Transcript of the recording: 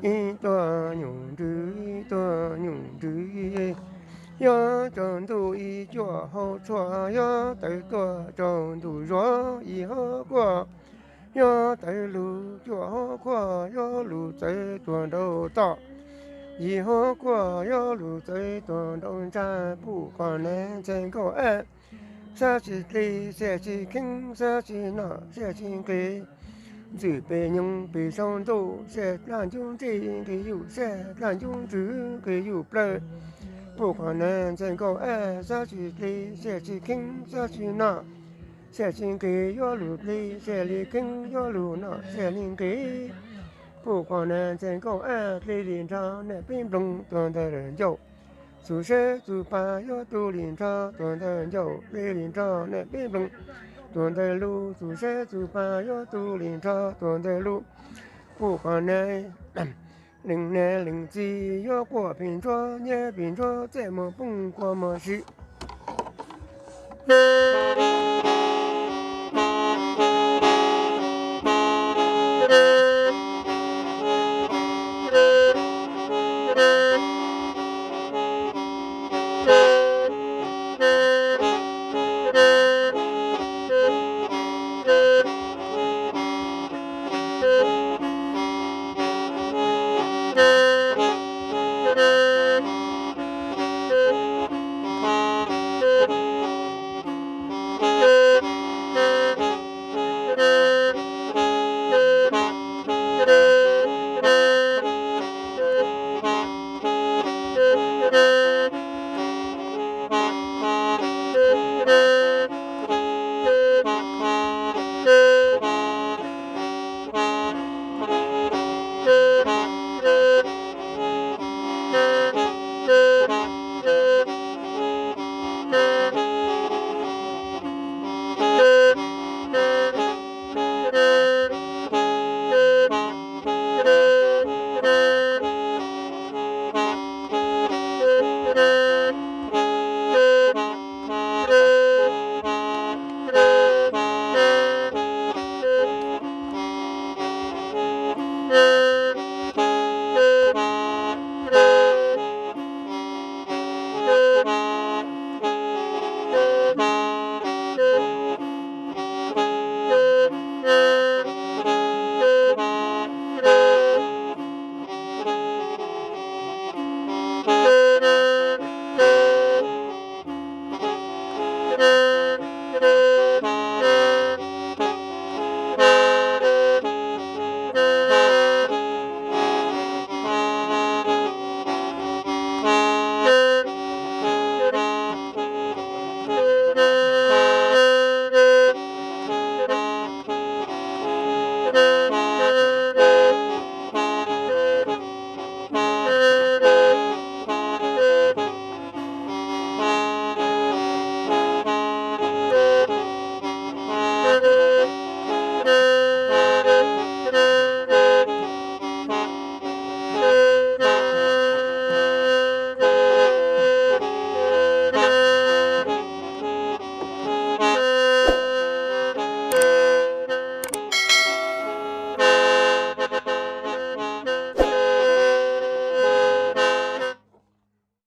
ib tuag nyuj ntsws, ib tuag nyuj ntsws, yog tsaus ntuj ib cuaj hauv tshuaj, yog tawv tuaj tsaus ntuj zuag ib hauv kuaj, yog tawv lug cuaj hauv kuaj, yog lug txawv tuag nraum toj, ib hauv kuaj, yog lug txawv tuag nraum ntsag, pum qhov na ntxhais nkauj ab. Xav tsis dlig, xav tsis kheev, xav tsis noj, xav tsis nqig, ntxwm pes nyoog pes saum ntuj, xav dlaab ncuv ntsig nqis yus, xav dlaab ncuv ntsws nqis yus plawg, pum qhov na ntxhais nkauj ab. Xav tsis dlig, xav tsis kheev, xav tsis noj, xav tsis nqig, yuav lug dlig, xav li kheev, yuav lug noj, xav li nqig, pum qhov na ntxhais nkauj ab. Dlig li nrho niam peb nploog tuag ntawm ncauj, txug sab txug pag yuav tu li nrho tuag ntawm ncauj. Dlig li nrho niam peb nploog tuag ntawm lub, txug sab txug pag yuav tu li nrho tuag ntawm lub, pum qhov na leej niam leej txiv yuav quaj phem ntsuab, nyiav phem ntsuab, txaj muag poob quaj muag sim.